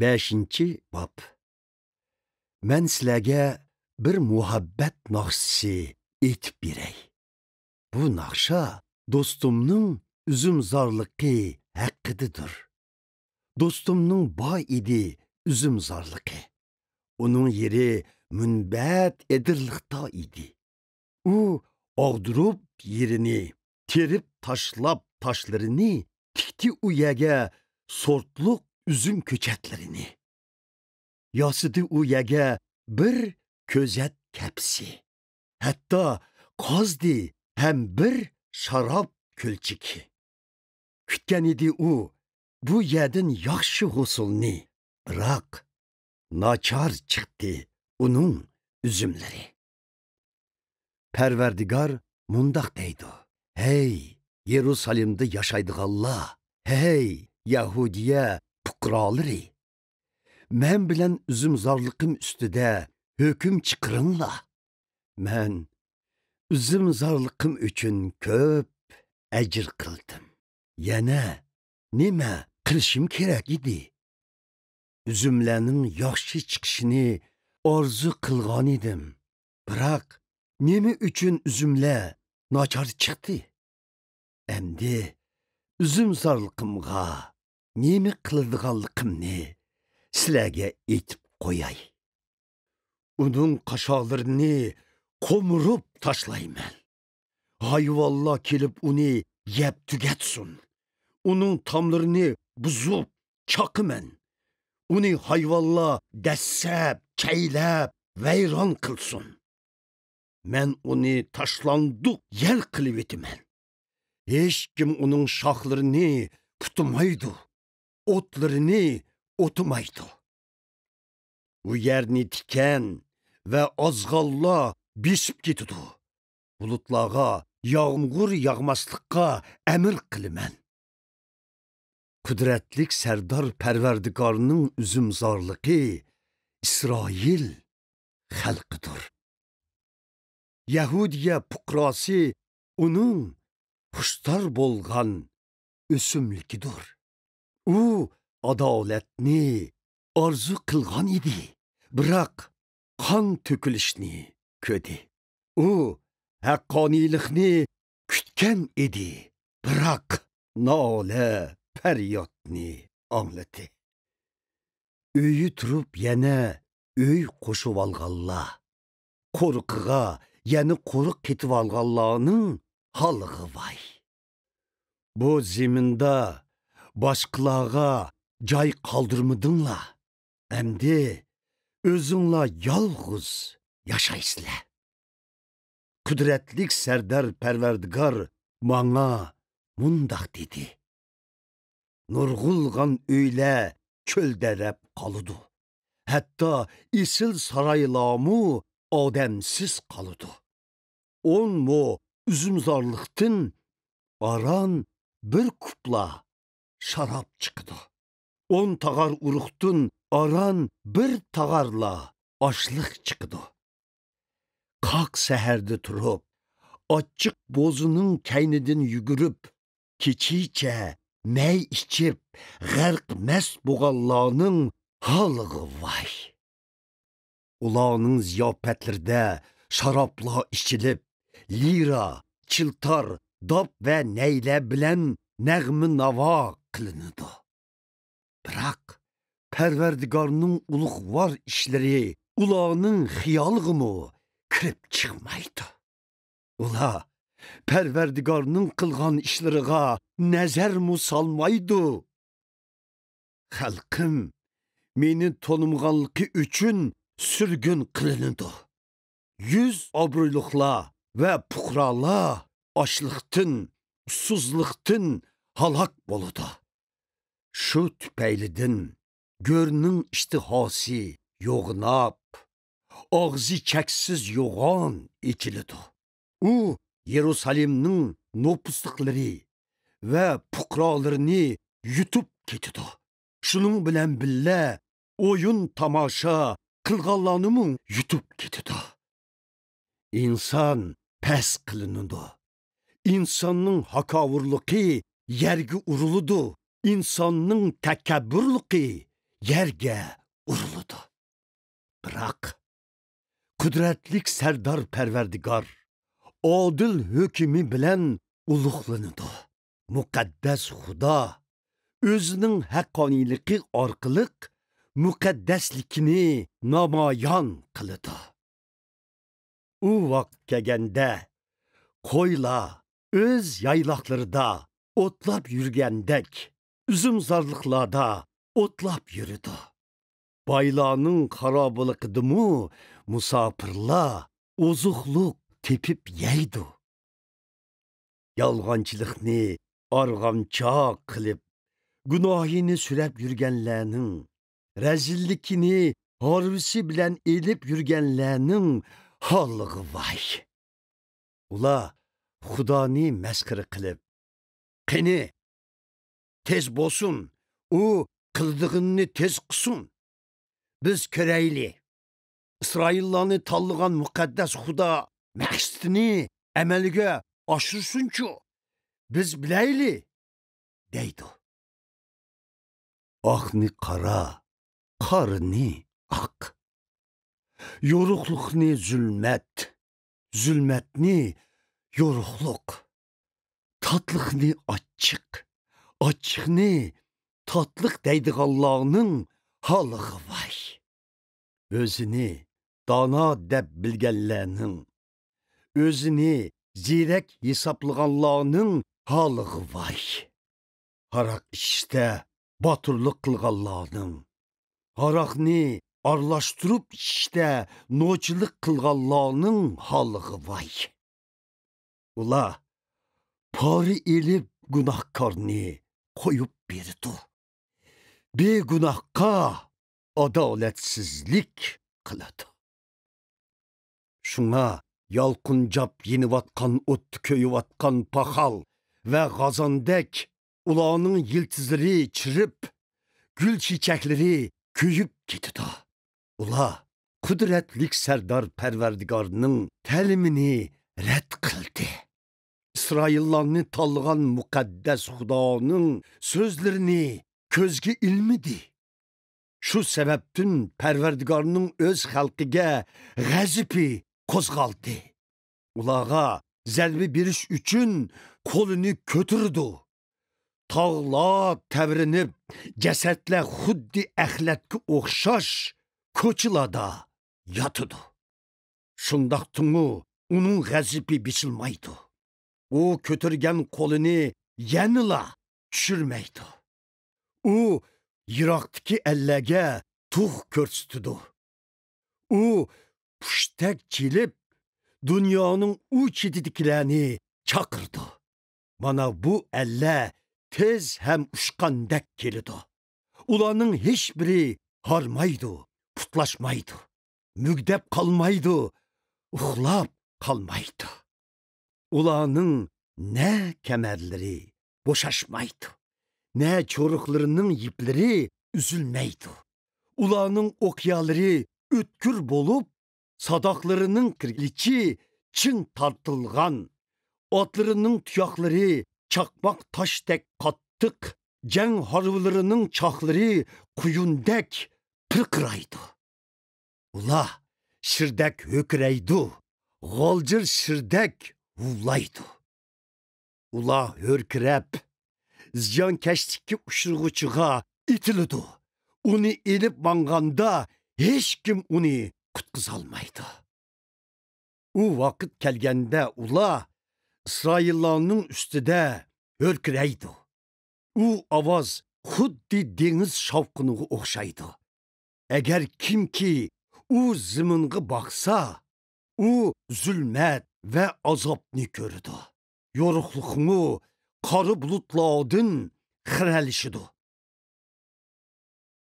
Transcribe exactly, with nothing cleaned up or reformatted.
بەشىنچى باب. مەن سىلەرگە بىر مۇھەببەت ناخشىسى ئېيتىپ بېرەي. بۇ ناخشا دوستۇمنىڭ ئۈزۈمزارلىقى ھەققىدىدۇر. دوستۇمنىڭ بار ئىدى ئۈزۈمزارلىقى. ئۇنىڭ يېرى مۇنبەت ئېدىرلىقتا ئىدى. ئۇ ئاغدۇرۇپ يېرىنى، تېرىپ تاشلاپ تاشلىرىنى، تىكتى ئۇ يەرگە سورتلۇق ئۈزۈم كۆچەتلىرىنى. ياسىدى ئۇ يەرگە بىر كۆزەت كەپىسى. ھەتتا قازدى ھەم بىر شاراب كۆلچىكى. كۈتكەن ئىدى ئۇ بۇ يەردىن ياخشى ھوسۇلنى، بىراق ناچار چىقتى ئۇنىڭ ئۈزۈملىرى. پەرۋەردىگار مۇنداق دەيدۇ: «ھەي، يېرۇسالىمدا ياشايدىغانلار، ھەي، يەھۇدىيە پۇقرالىرى! مەن بىلەن ئۈزۈمزارلىقىم ئۈستىدە ھۆكۈم چىقىرىڭلار. مەن ئۈزۈمزارلىقىم ئۈچۈن كۆپ ئەجىر قىلدىم. يەنە نېمە قىلىشىم كېرەك ئىدى؟ ئۈزۈملەرنىڭ ياخشى چىقىشىنى ئارزۇ قىلغانىدىم. بىراق نېمە ئۈچۈن ئۈزۈملەر ناچار چىقتى؟ ئەمدى ئۈزۈمزارلىقىمغا نېمە قىلىدىغانلىقىمنى سىلەرگە ئېيتىپ قوياي. ئۇنىڭ قاشالىرىنى قومۇرۇپ تاشلايمەن. ھايۋانلار كېلىپ ئۇنى يەپ تۈگەتسۇن. ئۇنىڭ تاملىرىنى بۇزۇپ چاقىمەن. ئۇنى ھايۋانلار دەسسەپ، چەيلەپ، ۋەيران قىلسۇن. مەن ئۇنى تاشلاندۇق يەر قىلىۋېتىمەن. ھېچكىم ئۇنىڭ شاخلىرىنى پۇتىمايدۇ، ئوتلىرىنى ئوتىمايدۇ. ئۇ يەرنى تىكەن ۋە ئازغانلار بېسىپ كېتىدۇ. بۇلۇتلارغا يامغۇر ياغماسلىققا ئەمىر قىلىمەن. قۇدرەتلىك سەردار پەرۋەردىگارنىڭ ئۈزۈمزارلىقى ئىسرائىل خەلقىدۇر. يەھۇدىيە پۇقراسى ئۇنىڭ خۇشتار بولغان ئۆسۈملۈكىدۇر. ئۇ ئادالەتنى ئارزۇ قىلغان ئىدى، بىراق قان تۆكۈلۈشنى كۆردى. ئۇ ھەققانىيلىقنى كۈتكەن ئىدى، بىراق نالە پەريادنى ئاڭلىدى. ئۆيى تۇرۇپ يەنە ئۆي قوشۇۋالغانلار، قورۇقىغا يەنە قورۇق قېتىۋالغانلارنىڭ ھالىغا ۋاي! بۇ زېمىندا باشقىلارغا جاي قالدۇرمىدىڭلار، ئەمدى ئۆزۈڭلار يالغۇز ياشايسىلەر. قۇدرەتلىك سەردار پەرۋەردىگار ماڭا مۇنداق دېدى: نۇرغۇنلىغان ئۆيلەر چۆلدەرەپ قالىدۇ، ھەتتا ئېسىل سارايلارمۇ ئادەمسىز قالىدۇ. ئون مو ئۈزۈمزارلىقتىن ئاران بىر كۇپلا شاراب چىقىدۇ. ئون تاغار ئۇرۇقتىن ئاران بىر تاغارلا ئاشلىق چىقىدۇ. قاق سەھەردە تۇرۇپ، ئاچچىق بوزىنىڭ كەينىدىن يۈگۈرۈپ، كېچىچە مەي ئىچىپ، غەرق مەست بولغانلارنىڭ ھالىغا ۋاي! ئۇلارنىڭ زىياپەتلىرىدە شارابلار ئىچىلىپ، لىرا، چىلتار، داپ ۋە نەيلەر بىلەن نەغمە-ناۋا قىلىنىدۇ. بىراق پەرۋەردىگارنىڭ ئۇلۇغۋار ئىشلىرى ئۇلارنىڭ خىيالىغىمۇ كىرىپ چىقمايدۇ. ئۇلار پەرۋەردىگارنىڭ قىلغان ئىشلىرىغا نەزەرمۇ سالمايدۇ. خەلقىم مېنى تونۇمىغانلىقى ئۈچۈن سۈرگۈن قىلىنىدۇ. يۈز ئابرۇيلۇقلار ۋە پۇقرالار ئاچلىقتىن، ئۇسسۇزلۇقتىن ھالاك بولىدۇ. شۇ تۈپەيلىدىن گۆرنىڭ ئىشتىھاسى يوغىناپ، ئاغزى چەكسىز يوغان ئېچىلىدۇ. ئۇ يېرۇسالېمنىڭ نوپۇسلۇقلىرى ۋە پۇقرالىرىنى يۇتۇپ كېتىدۇ. شۇنىڭ بىلەن بىللە، ئويۇن تاماشا قىلغانلارنىمۇ يۇتۇپ كېتىدۇ. ئىنسان پەس قىلىنىدۇ. ئىنساننىڭ ھاكاۋۇرلۇقى يەرگە ئۇرۇلىدۇ. ئىنساننىڭ تەكەببۇرلۇقى يەرگە ئۇرۇلىدۇ. بىراق، قۇدرەتلىك سەردار پەرۋەردىگار ئادىل ھۆكمى بىلەن ئۇلۇغلىنىدۇ. مۇقەددەس خۇدا ئۆزىنىڭ ھەققانىيلىقى ئارقىلىق مۇقەددەسلىكىنى نامايان قىلىدۇ. ئۇ ۋاقىت كەلگەندە، قويلار ئۆز يايلاقلىرىدا ئوتلاپ يۈرگەندەك، ئۈزۈمزارلىقلاردا ئوتلاپ يۈرىدۇ. بايلارنىڭ خارابىلىقىدىمۇ مۇساپىرلار ئوزۇقلۇق تېپىپ يەيدۇ. يالغانچىلىقنى ئارغامچا قىلىپ، گۇناھىنى سۈرەپ يۈرگەنلەرنىڭ، رەزىللىكىنى ھارۋىسى بىلەن ئېلىپ يۈرگەنلەرنىڭ ھالىغا ۋاي! ئۇلار خۇدانى مەسخىرە قىلىپ، «قېنى، تېز بولسۇن، ئۇ قىلىدىغىنىنى تېز قىلسۇن. بىز كۆرەيلى. ئىسرائىللارنى تاللىغان مۇقەددەس خۇدا مەقسىتىنى ئەمەلگە ئاشۇرسۇنچۇ، بىز بىلەيلى» دەيدۇ. ئاقنى قارا، قارىنى ئاق. يورۇقلۇقنى زۇلمەت، زۇلمەتنى يورۇقلۇق. تاتلىقنى ئاچچىق، ئاچچىقنى تاتلىق دەيدىغانلارنىڭ ھالىغا ۋاي! ئۆزىنى دانا دەپ بىلگەنلەرنىڭ، ئۆزىنى زېرەك ھېسابلىغانلارنىڭ ھالىغا ۋاي! ھاراق ئىچىشتە باتۇرلۇق قىلغانلارنىڭ، ھاراقنى ئارىلاشتۇرۇپ ئىچىشتە نوچىلىق قىلغانلارنىڭ ھالىغا ۋاي! ئۇلار پارا ئېلىپ گۇناھكارنى قويۇپ بېرىدۇ، بىگۇناھقا ئادالەتسىزلىك قىلىدۇ. شۇڭا يالقۇنجاپ يېنىۋاتقان ئوتتا كۆيۈۋاتقان پاخال ۋە غازاندەك ئۇلارنىڭ يىلتىزلىرى چىرىپ، گۈل چېچەكلىرى كۆيۈپ كېتىدۇ. ئۇلار قۇدرەتلىك سەردار پەرۋەردىگارنىڭ تەلىمىنى رەت قىلدى. ئىسرائىللارنى تاللىغان مۇقەددەس خۇدانىڭ سۆزلىرىنى كۆزگە ئىلمىدى. شۇ سەۋەبتىن پەرۋەردىگارنىڭ ئۆز خەلقىگە غەزىپى قوزغالدى. ئۇلارغا زەربە بېرىش ئۈچۈن قولىنى كۆتۈرىدۇ. تاغلار تەۋرىنىپ، جەسەتلەر خۇددى ئەخلەتكە ئوخشاش كوچىلاردا ياتىدۇ. شۇنداقتىمۇ ئۇنىڭ غەزىپى بېسىلمايدۇ. ئۇ كۆتۈرگەن قولىنى يەنىلا چۈشۈرمەيدۇ. ئۇ يىراقتىكى ئەللەرگە تۇغ كۆرسىتىدۇ. ئۇ پۇشتەك چېلىپ، دۇنيانىڭ ئۇ چېتىدىكىلەرنى چاقىرىدۇ. مانا بۇ ئەللەر تېز ھەم ئۇچقاندەك كېلىدۇ. ئۇلارنىڭ ھېچبىرى ھارمايدۇ، پۇتلاشمايدۇ، مۈگدەپ قالمايدۇ، ئۇخلاپ قالمايدۇ. ئۇلارنىڭ نە كەمەرلىرى بوشاشمايدۇ، نە چورۇقلىرىنىڭ يىپلىرى ئۈزۈلمەيدۇ. ئۇلارنىڭ ئوقيالىرى ئۆتكۈر بولۇپ، ساداقلىرىنىڭ قىلىچى چىڭ تارتىلغان، ئاتلىرىنىڭ تۇياقلىرى چاقماق تاشتەك قاتتىق، جەڭ ھارۋىلىرىنىڭ چاقلىرى قۇيۇندەك پىرقىرايدۇ. ئۇلار شىردەك ھۆركىرەيدۇ، غالجىر شىردەك ھۇۋلايدۇ. ئۇلار ھۆركىرەپ، زىيانكەشلىككە ئۇچرىغۇچىغا ئېتىلىدۇ. ئۇنى ئېلىپ ماڭغاندا، ھېچكىم ئۇنى قۇتقۇزالمايدۇ. ئۇ ۋاقىت كەلگەندە، ئۇلار ئىسرائىللارنىڭ ئۈستىدە ھۆركىرەيدۇ. ئۇ ئاۋاز خۇددى دېڭىز شاۋقۇنىغا ئوخشايدۇ. ئەگەر كىمكى ئۇ زېمىنغا باقسا، ئۇ زۇلمەت ۋە ئازابنى كۆرىدۇ. يورۇقلۇقمۇ قارا بۇلۇتلاردىن خىرەلىشىدۇ.